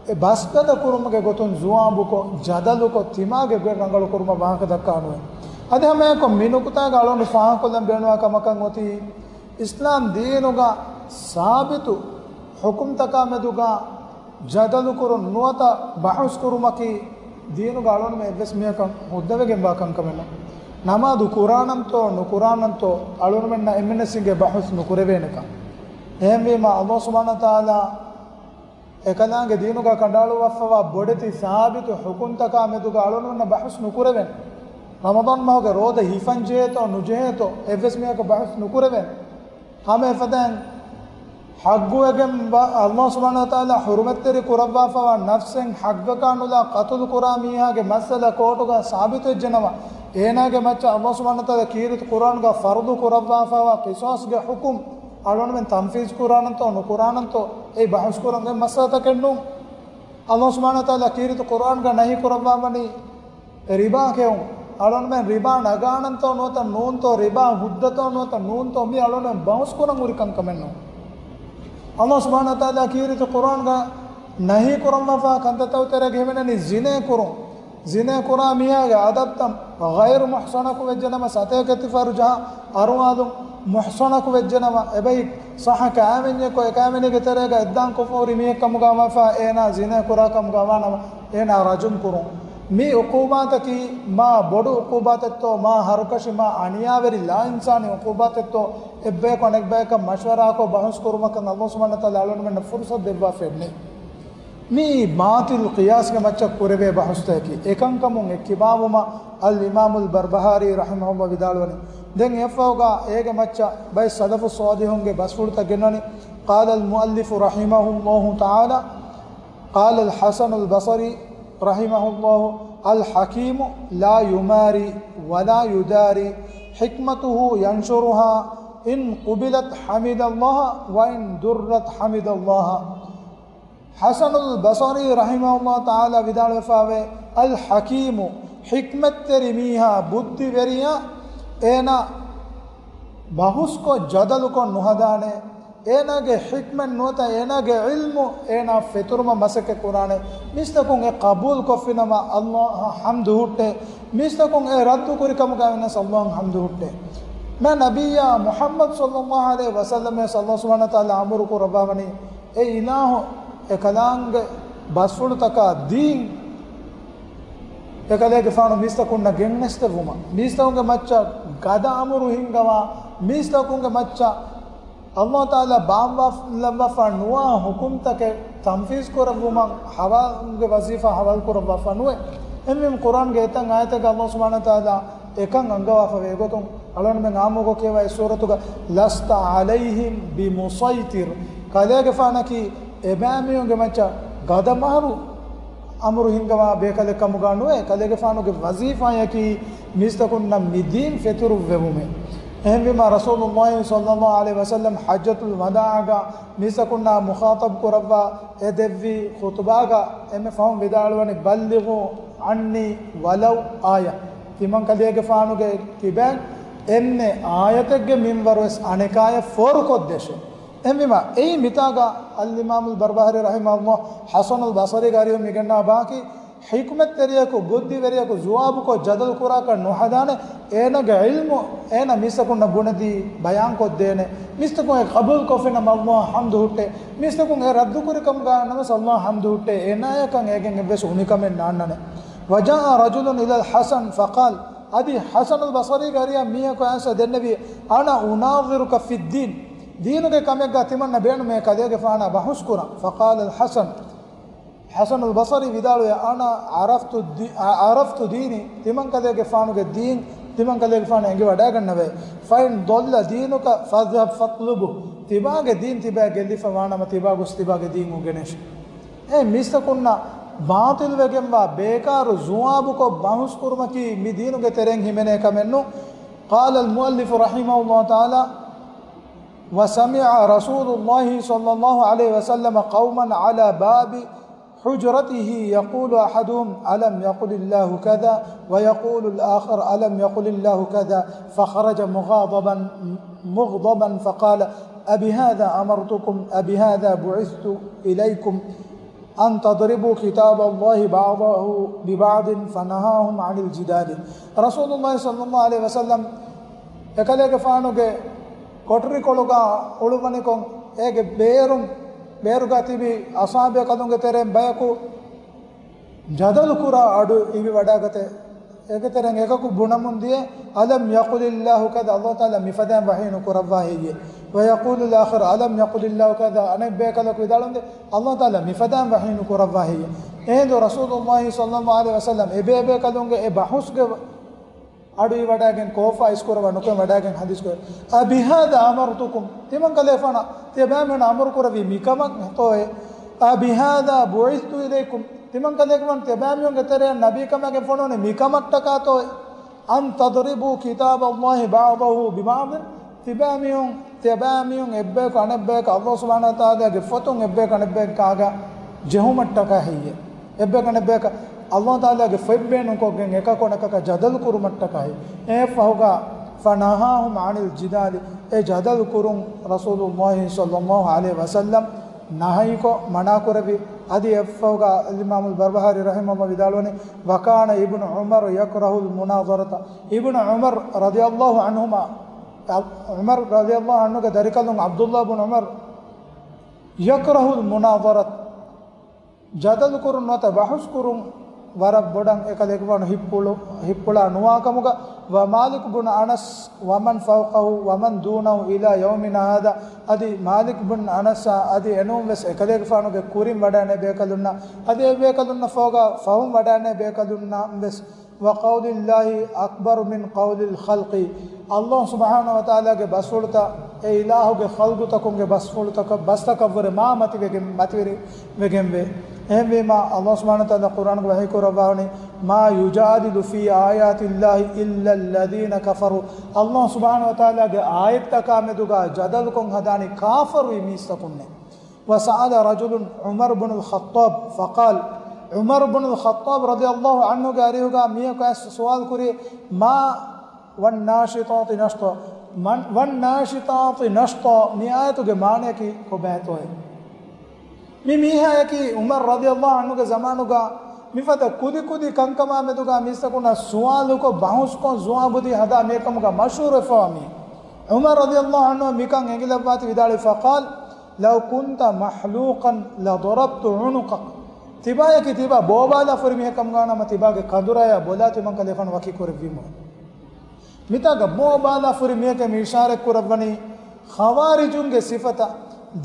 އެ ބަސްގަދަ ކުރުމުގެ ގޮތުން ޒުވާބުކޮށް، ޖަދަލުކޮށް، ތިމާގެ ގޮތް ރަނގަޅު ކުރުމަށް ވާހަކަ ދައްކާނުވޭ. އަދި ހަމައެކަނި މި ނުކުތާގަ އަޅުގަނޑު ފާހަގަކޮށްލަން ބޭނުންވާ ކަމަކަށް އޮތީ، އިސްލާމް ދީނުގަ ސާބިތު ޙުކުމްތަކާ މެދުގަ ޖަދަލުކުރުން ނުވަތަ ބަހުސްކުރުމަކީ ދީނުގަ އަޅުންމެ އެއްވެސް މީހަކަށް ހުއްދަވެގެންވާ ކަންކަމެއް ނޫން. ނަމާދު ކުރާނަންތޯ ނުކުރާނަންތޯ އަޅުންމެންނަށް އެންމެންނަށް އިނގޭ ބަހުސް ނުކުރެވޭނެކަން. އެހެންވީމަ އަލްލާހު ސުބްޙާނަހު ވަތަޢާލާ އެކަލާނގެ ދީނުގަ ކަނޑައަޅުއްވަފަވާ ބޮޑެތި ސާބިތު ޙުކުމްތަކާ މެދުގަ އަޅުންމެންނަށް ބަހުސް ނުކުރެވޭނެ. ރަމަޟާން މަހުގެ ރޯދަ ހިފަން ޖެހޭތޯ ނުޖެހޭތޯ އެއްވެސް މީހަކަށް ބަހުސް ނުކުރެވޭނެ. ހަމަ އެފަދައިން ޙައްޤުވެގެން ވާ، އަލްލާހު ސުބްޙާނަހު ވަތަޢާލާ ޙުރުމަތްތެރި ކުރައްވާފަވާ ނަފްސެއް ޙައްޤަކާ ނުލާ ޤަތުލު ކުރާ މީހާގެ މައްސަލަ ކޯޓުގަ ސާބިތުވެއްޖެނަމަ، އޭނާގެ މައްޗަށް އަލްލާހު ސުބްޙާނަހު ވަތަޢާލާ ކީރިތި ޤުރްއާންގަ ފަރުޟު ކުރައްވާފަވާ ޤިޞާޞްގެ ޙުކުމް އަޅުންމެން ތަންފީޒު ކުރާނަންތޯ ނުކުރާނަންތޯ އެއީ ބަހުސް ކުރަން އޮތް މައްސަލަތަކެއް ނޫން. އަލްލާހު ސުބްޙާނަހު ވަތަޢާލާ ކީރިތި ޤުރްއާންގަ ނަހީ ކުރައްވާވަނީ ރިބާ ކެއުން. އަޅުންމެން ރިބާ ނަގާނަންތޯ ނުވަތަ ނޫންތޯ، ރިބާ ހުއްދަތޯ ނުވަތަ ނޫންތޯ، މީ އަޅުންމެން ބަހުސް ކުރަން ހުރި ކަންކަމެއް ނޫން. އަލްލާހު ސުބްޙާނަހު ވަތަޢާލާ ކީރިތި ޤުރްއާންގަ ނަހީ ކުރައްވާފަ ކަންތައްތަކުގެ ތެރޭގަ ހިމެނެނީ ޒިނޭ ކުރުން. ޒިނޭ ކުރާ މީހާގެ އަދަބުތައް، ޣައިރު މުޙްޞަނަކު ވެއްޖެނަމަ ސަތޭކަ ތިފަރު ޖަހާ އަރުވާލުން، މުޙްޞަނަކު ވެއްޖެނަމަ އެބައި ޞައްޙަ ކައިވެންޏެއްކޮށް އެ ކައިވެނީގެ ތެރޭގަ އެއްދާން ކޮށްފަ ހުރި މީހެއް ކަމުގަ ވާފަ އޭނާ ޒިނޭ ކުރާ ކަމުގަ ވާނަމަ އޭނާ ރަޖުމް ކުރުން. މި ޢުޤޫބާތަކީ މާ ބޮޑު ޢުޤޫބާތެއްތޯ، މާ ހަރުކަށި، މާ އަނިޔާވެރި ލާއިންސާނީ ޢުޤޫބާތެއްތޯ، އެއްބަޔަކު އަނެއްބަޔަކަށް މަޝްވަރާކޮށް ބަހުސް ކުރުމަކަށް އަލްލާހު ސުބްޙާނަހު ވަތަޢާލާ އަޅުންމެންނަށް ފުރުޞަތު ދެއްވާފައެއް ނެތް. މިއީ ބާޠިލް ޤިޔާސްގެ މައްޗަށް ކުރެވޭ ބަހުސްތަކަކީ. އެކަންކަމުން އެއްކިބާވުމަށް އަލްއިމާމުލް ބަރްބަހާރީ ރަޙިމަހުﷲ ވިދާޅުވަނީ، ދެން އެއަށްފަހުގަ އޭގެ މައްޗަށް ބައެއް ސަލަފުއް ޞާލިޙުންގެ ބަސްފުޅުތައް ގެންނަނީ، قال المؤلف رحمه الله تعالى، قال الحسن البصري رحمه الله، الحكيم لا يماري ولا يداري، حكمته ينشرها، إن قبلت حمد الله وإن درت حمد الله. ޙަސަނުލް ބަޞަރީ ރަޙިމަހުﷲ ތަޢާލާ ވިދާޅުވެފައިވޭ، އަލް ޙަކީމު، ޙިކްމަތްތެރި މީހާ، ބުއްދިވެރިޔާ، އޭނާ ބަހުސްކޮށް ޖަދަލުކޮށް ނުހަދާނެ. އޭނާގެ ޙިކްމަތް ނުވަތަ އޭނާގެ ޢިލްމު އޭނާ ފެތުރުމަށް މަސައްކަތް ކުރާނެ. މީސްތަކުން އެ ޤަބޫލުކޮށްފިނަމަ ﷲ އަށް ޙަމްދު ހުއްޓޭ. މީސްތަކުން އެ ރައްދު ކުރިކަމުގައި ވެސް ﷲ އަށް ޙަމްދު ހުއްޓޭ. މާ ނަބިއްޔާ މުޙައްމަދު ޞައްލަﷲ ޢަލައިހި ވަސައްލަމަ ވެސް ﷲ ސުބްޙާނަހޫ ވަތަޢާލާ އަމުރު ކުރައްވާވަނީ، އެ އިލާހު އެ ކަލާނގެ ބަސްފުޅުތަކާ ދީން އެކަލޭގެފާނު މީސްތަކުންނަށް ގެންނެސްދެއްވުމަށް، މީސްތަކުންގެ މައްޗަށް ގަދަ އަމުރު ހިންގަވާ، މީސްތަކުންގެ މައްޗަށް ﷲ ތަޢާލާ ބާއްވާލައްވާފަ ނުވާ ޙުކުމްތަކެއް ތަންފީޒު ކުރެއްވުމަށް ޙަވާލުގެ ވަޒީފާ ޙަވާލު ކުރައްވާފަ ނުވޭ. އެހެންވީމަ ޤުރްއާންގެ އެތައް އާޔަތެއްގަ ﷲ ސުބްޙާނަހޫ ވަތަޢާލާ އެކަން އަންގަވާފަ ވޭ. އެގޮތުން އަޅުގަނޑުމެން ޢާއްމުކޮށް ކިޔަވާ އެއް ސޫރަތުގަ، لست عليهم بمسيطر، ކަލޭގެފާނަކީ އެބައިމީހުންގެ މައްޗަށް ގަދަ މަހަރު އަމުރު ހިންގަވާ ބޭކަލެއް ކަމުގަ ނުވޭ. ކަލޭގެފާނުގެ ވަޒީފާއަކީ މީސްތަކުންނަށް މި ދީން ފެތުރުއްވެވުމޭ. އެހެންވީމަ ރަސޫލުﷲ ޞައްލަﷲ ޢަލައިހި ވަސައްލަމަ ޙައްޖަތުލް ވަދާޢަށް މީސްތަކުންނާ މުޚާޠަބް ކުރައްވާ އެ ދެއްވި ޚުޠުބާގަ އެންމެ ފަހުން ވިދާޅުވަނީ، بلغوا عني ولو آية. ތިމަން ކަލޭގެފާނުގެ ކިބައިން އެންމެ އާޔަތެއްގެ މިންވަރު ވެސް އަނެކާޔަށް ފޯރުކޮށްދޭށޭ. އެހެންވީމަ، އެއީ މިތާގަ އަލްއިމާމުލް ބަރްބަހާރީ ރަޙިމަހުﷲ ޙަސަނުލް ބަޞަރީގެ އަރިހުން މި ގެންނަވާ ބަހަކީ، ޙިކްމަތްތެރިޔަކު، ބުއްދިވެރިޔަކު، ޒުވާބުކޮށް ޖަދަލު ކުރާކަށް ނުހަދާނެ. އޭނާގެ ޢިލްމު އޭނާ މީސްތަކުންނަށް ބުނެދީ ބަޔާންކޮށްދޭނެ. މީސްތަކުން އެ ޤަބޫލުކޮށްފިނަމަ ﷲ އަށް ޙަމްދު ހުއްޓޭ. މީސްތަކުން އެ ރައްދުކުރިކަމުގައި ނަމަވެސް ﷲ އަށް ޙަމްދު ހުއްޓޭ. އޭނާޔަކަށް އޭގެން އެއްވެސް އުނިކަމެއް ނާންނާނެ. وجاء رجل إلى الحسن فقال، އަދި ޙަސަނުލް ބަޞަރީގެ އަރިހަށް މީހަކު އައިސް ދެންނެވި، أنا أناظرك في الدين، ދީނުގެ ކަމެއްގަ ތިމަންނަ ބޭނުމޭ ކަލޭގެފާނާ ބަހުސްކުރަން. فقال الحسن، ޙަސަނުލް ބަޞަރީ ވިދާޅުވޭ، أنا عرفت الدي-، عرفت ديني، ތިމަން ކަލޭގެފާނުގެ ދީން ތިމަން ކަލޭގެފާނަށް އެނގިވަޑައިގަންނަވައި. فإن ضل دينك فاذهب فاطلبه، ތިބާގެ ދީން ތިބާ ގެއްލިފަ ވާނަމަ ތިބާ ގޮސް ތިބާގެ ދީން އުނގެނޭށޭ. އެ މީސްތަކުންނަށް ބާޠިލްވެގެންވާ ބޭކާރު ޒުވާބުކޮށް ބަހުސްކުރުމަކީ މި ދީނުގެ ތެރެއިން ހިމެނޭ ކަމެއްނު. قال المؤلف رحمه الله تعالى، وسمع رسول الله صلى الله عليه وسلم قوما على باب حجرته يقول أحدهم، ألم يقل الله كذا؟ ويقول الآخر، ألم يقل الله كذا؟ فخرج مغاضبا، مغضبا فقال، أبهذا أمرتكم؟ أبهذا بعثت إليكم؟ أن تضربوا كتاب الله بعضه ببعض، فنهاهم عن الجدال. ރަސޫލުﷲ ޞައްލަﷲ ޢަލައިހި ވަސައްލަމަ އެކަލޭގެފާނުގެ ކޮޓަރިކޮޅުގަ އުޅުއްވަނިކޮށް، އޭގެ ބޭރުން ބޭރުގަ ތިބި އަޞްޙާބޭކަލުންގެ ތެރެއިން ބަޔަކު ޖަދަލު ކުރާ އަޑު އިވި ވަޑާގަތެ. އޭގެ ތެރެއިން އެކަކު ބުނަމުން ދިޔަ، ألم يقل الله كذا، ﷲ ތަޢާލާ މިފަދައިން ވަޙީ ނުކުރައްވާ ހެއްޔޭ؟ ويقول الآخر ألم يقل الله كذا، އަނެއް ބޭކަލަކު ވިދާޅުވަންދެ، ﷲ ތަޢާލާ މިފަދައިން ވަޙީ ނުކުރައްވާ ހެއްޔޭ؟ އެހިނދު ރަސޫލުﷲ ޞައްލަﷲ ޢަލައިހި ވަސައްލަމް އެ ބޭބޭކަލުންގެ އެ ބަހުސްގެ އަޑު އިވަޑައިގެން ކޯފާ އިސްކުރައްވާ ނުކުމެ ވަޑައިގެން ޙަދީޘް ކުރޭ. أبهذا أمرتكم، ތިމަން ކަލޭފާނަށް ތިޔަބައިމީހުން އަމުރު ކުރެއްވީ މިކަމަށްތޯއޭ؟ أبهذا بعثت إليكم، ތިމަން ކަލޭގެފާނު ތިޔަބައިމީހުންގެ ތެރެއަށް ނަބީކަމާގެން ފޮނުވަނީ މިކަމަށްޓަކާތޯއޭ؟ أن تضربوا كتاب الله بعضه ببعض، ތިބައިމީހުން، ތިޔަބައިމީހުން އެއްބަޔަކު އަނެއްބަޔަކަށް ﷲ ސުބްޙާނަހޫ ވަތަޢާލާގެ ފޮތުން އެއްބަޔަކު އަނެއްބަޔަކާގަ ޖެހުމަށްޓަކާ ހެއްޔޭ؟ އެއްބަޔަކު އަނެއްބަޔަކަށް ﷲ ތަޢާލާގެ ފޮތް ބޭނުންކޮށްގެން އެކަކު އަނެކަކަށް ޖަދަލު ކުރުމަށްޓަކާ ހެއްޔޭ؟ އެއަށްފަހުގަ، فنهاهم عن الجدال، އެ ޖަދަލު ކުރުން ރަސޫލުﷲ ޞައްލަﷲ ޢަލައިހި ވަސައްލަމް ނަހައީކޮށް މަނާކުރެއްވި. އަދި އެއަށްފަހުގަ އަލްއިމާމުލް ބަރްބަހާރީ ރަޙިމަހުﷲ ވިދާޅުވަނީ، وكان ابن عمر يكره المناظرة، އިބްނު ޢުމަރު ރަޟިޔަﷲ ޢަންހުމާ، ޢުމަރު ރަޟިޔަﷲ ޢަންހުގެ ދަރިކަލުން ޢަބްދުﷲ ބުން ޢުމަރު، يكره المناظرة، ޖަދަލު ކުރުން ނުވަތަ ބަހުސް ކުރުން ވަރަށް ބޮޑަށް އެކަލޭގެފާނު ހިއްޕުޅު، ހިއްޕުޅާ ނުވާކަމުގަ، ومالك بن أنس ومن فوقه ومن دونه إلى يومنا هذا، އަދި މާލިކް ބުން އަނަސްއާ އަދި އެނޫން ވެސް އެކަލޭގެފާނުގެ ކުރިން ވަޑައިނެ ބޭކަލުންނަށް، އަދި އެބޭކަލުންނަށް ފަހުގަ ފަހުން ވަޑައިނެ ބޭކަލުންނަށް ވެސް، وقول الله أكبر من قول الخلق، ﷲ ސުބްޙާނަހޫ ވަތަޢާލާގެ ބަސްފުޅުތައް އެ އިލާހުގެ ޚަލްޤުތަކުންގެ ބަސްފުޅުތަކަށް، ބަސްތަކަށްވުރެ މާ މަތިވެގެން، މަތިވެރި ވެގެންވޭ. އެހެންވީމާ، ﷲ ސުބްޙާނަހޫ ވަތަޢާލާ ޤުރްއާނުގަ ވަޙީ ކުރައްވާވަނީ، ما يجادل في آيات الله إلا الذين كفروا، ﷲ ސުބްޙާނަހޫ ވަތަޢާލާގެ އާޔަތްތަކާ މެދުގަ ޖަދަލުކޮށް ހަދާނީ ކާފަރުވި މީސްތަކުންނޭ. وسأل رجل عمر بن الخطاب فقال، ޢުމަރު ބުނުލް ޚައްޠާބް ރަޟިޔަﷲ ޢަންހުގެ އަރިހުގަ މީހަކު އައިސް ސުވާލު ކުރި، ما والناشطات نشطا، والناشطات نشطا، މި އާޔަތުގެ މާނަޔަކީ ކޮބާތޯއޭ؟ މި މީހާޔަކީ ޢުމަރު ރަޟިޔަﷲ ޢަންހުގެ ޒަމާނުގަ މިފަދަ ކުދި ކުދި ކަންކަމާ މެދުގަ މީސްތަކުންނާ ސުވާލުކޮށް، ބަހުސްކޮށް، ޒުވާބުދީ ހަދާ މިއެއްކަމުގަ މަޝްހޫރުވެފަވާ މީ. ޢުމަރު ރަޟިޔަﷲ ޢަންހު މިކަން އެނގިލައްވާތީ ވިދާޅުވި، فقال، لو كنت محلوقا لضربت عنقك. ތިބާޔަކީ ތިބާ ބޯބާލާ ފުރި މީހެއް ކަމުގަ ނަމަ، ތިބާގެ ކަނދުރަޔާ ބޮލާ ތިމަން ކަލޭފާނު ވަކި ކުރެއްވީމު. މިތާގަ ބޯބާލާ ފުރި މީހެކޭ މި އިޝާރަތް ކުރައްވަނީ ޚަވާރިޖުންގެ ސިފަތައް.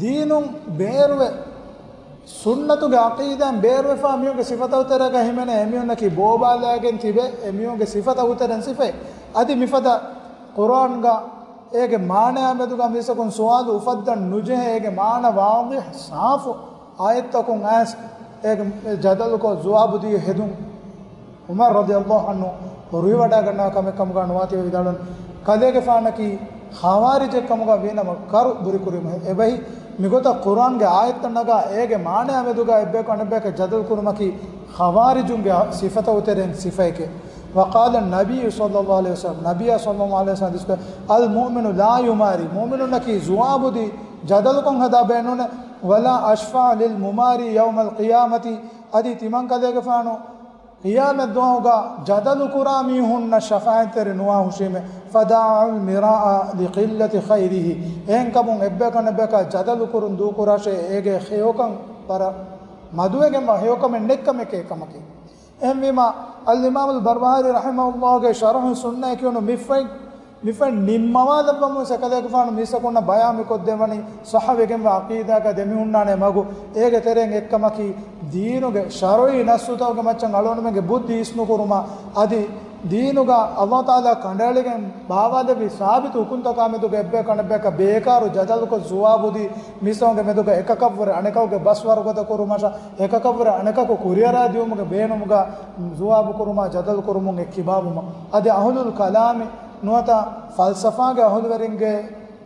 ދީނުން ބޭރުވެ، ސުންނަތުގެ ޢަޤީދާއިން ބޭރުވެފާ މީހުންގެ ސިފަތައް ތެރޭގަ ހިމެނޭ އެމީހުންނަކީ ބޯބާލާގެން ތިބެ އެމީހުންގެ ސިފަތައް ތެރެއިން ސިފައެއް. އަދި މިފަދަ ޤުރްއާންގަ އޭގެ މާނަޔާ މެދުގަ މީސްތަކުން ސުވާލު އުފައްދަން ނުޖެހޭ، އޭގެ މާނަ ވާޟިޙު ސާފު އާޔަތްތަކުން އައިސް އޭގެ ޖަދަލުކޮށް ޖަވާބު ދީ ހެދުން ޢުމަރު ރަޟިޔަﷲ ޢަންހު ރުހިވަޑައިގަންނަވާ ކަމެއް ކަމުގަ ނުވާތީވެ ވިދާޅުވަން. ކަލޭގެފާނަކީ ޚަވާރިޖެއް ކަމުގަ ވީނަމަ ކަރު ބުރިކުރީމަ އެބަހި. މިގޮތަށް ޤުރްއާންގެ އާޔަތްތައް ނަގާ އޭގެ މާނަޔާ މެދުގަ އެއްބަޔަކު އަނެއްބަޔަކަށް ޖަދަލު ކުރުމަކީ ޚަވާރިޖުންގެ ސިފަތައް ތެރެއިން ސިފައެކޭ. وقال النبي صلى الله عليه وسلم، ނަބިއްޔާ ޞައްލަﷲ ޢަލައިހި ވަސައްލަމް ޙަދީޘް ކުރޭ، المؤمن لا يماري، މުއުމިނުންނަކީ ޒުވާބުދީ ޖަދަލުކޮށް ހަދާ ބޭނުން، ولا يشفع للمماري يوم القيامة، އަދި ތިމަން ކަލޭގެފާނު ޤިޔާމަތް ދުވަހުގަ ޖަދަލު ކުރާ މީހުންނަށް ޝަފާޢަތްތެރި ނުވާ ހުށީމެ، فدعوا المراء لقلة خيره، އެހެންކަމުން އެއްބަޔަކަށް އަނެއްބަޔަކާ ޖަދަލު ކުރުން ދޫކުރާށޭ، އޭގެ ހެޔޮކަން ވަރަށް މަދުވެގެންވާ ހެޔޮކަމެއް ނެތްކަމެކޭ ކަމަކީ. އެހެންވީމާ، އަލްއިމާމުލް ބަރްބަހާރީ ރަޙިމަހުﷲގެ ޝަރުޙު ސުންނައަކީ އޮންނަ މި ފޮތް މި ފޮތް ނިންމަވާލައްވަމުން އެކަލޭގެފާނު މީސްތަކުންނަށް ބަޔާން މިކޮށްދެއްވަނީ، ޞައްޙަވެގެންވާ ޢަޤީދާގަ ދެމިހުންނާނެ މަގު، އޭގެ ތެރެއިން އެއްކަމަކީ، ދީނުގެ ޝަރުޢީ ނައްޞުތަކުގެ މައްޗަށް އަޅުގަނޑުމެންގެ ބުއްދި އިސްނުކުރުމާ، އަދި ދީނުގަ ﷲ ތަޢާލާ ކަނޑައެޅިގެން ބާވާލެއްވި ސާބިތު ޙުކުމްތަކާ މެދުގަ އެއްބަޔަކަށް އަނެއްބަޔަކަށް ބޭކާރު ޖަދަލުކޮށް ޒުވާބުދީ، މީސްތަކުންގެ މެދުގަ އެކަކަށްވުރެ އަނެކަކުގެ ބަސް ވަރުގަދަ ކުރުމަށާ، އެކަކަށްވުރެ އަނެކަކު ކުރިއަރާ ދިއުމުގެ ބޭނުމުގަ ޒުވާބު ކުރުމާ، ޖަދަލު ކުރުމުން އެ ކިބާވުމަށް. އަދި އަހުލުލް ކަލާމި ނުވަތަ ފަލްސަފާގެ އަހުލުވެރިންގެ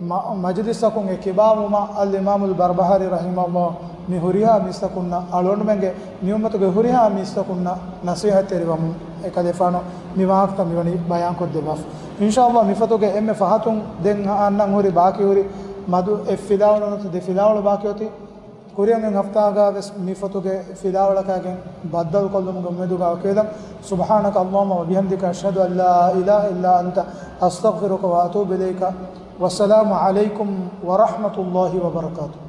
މަ-، މަޖިލިސްއަކުން އެ ކިބާވުމަށް އަލްއިމާމުލް ބަރްބަހާރީ ރަޙިމަހުﷲ މި ހުރިހާ މީސްތަކުންނަށް، އަޅުގަނޑުމެންގެ މި އުއްމަތުގެ ހުރިހާ މީސްތަކުންނަށް ނަޞޭޙަތްތެރިވަމުން އެކަލޭފާނު މި ވާހަކަތައް މިވަނީ ބަޔާންކޮށްދެއްވާފަ. އިންޝާﷲ މިފޮތުގެ އެންމެ ފަހަތުން ދެން އަންނަން ހުރި ބާކީ ހުރި މަދު އެއް ފިލާވަޅު ނުވަތަ ދެ ފިލާވަޅު ބާކީ އޮތީ. ކުރިއަށް އޮތް ހަފްތާގަ ވެސް މި ފޮތުގެ ފިލާވަޅަކާގެން ބައްދަލުކޮށްލުމުގެ އުއްމީދުގަ ވަކިވެލަން. سبحانك اللهم وبحمدك، أشهد أن لا إله إلا أنت، أستغفرك وأتوب إليك. والسلام عليكم ورحمة الله وبركاته.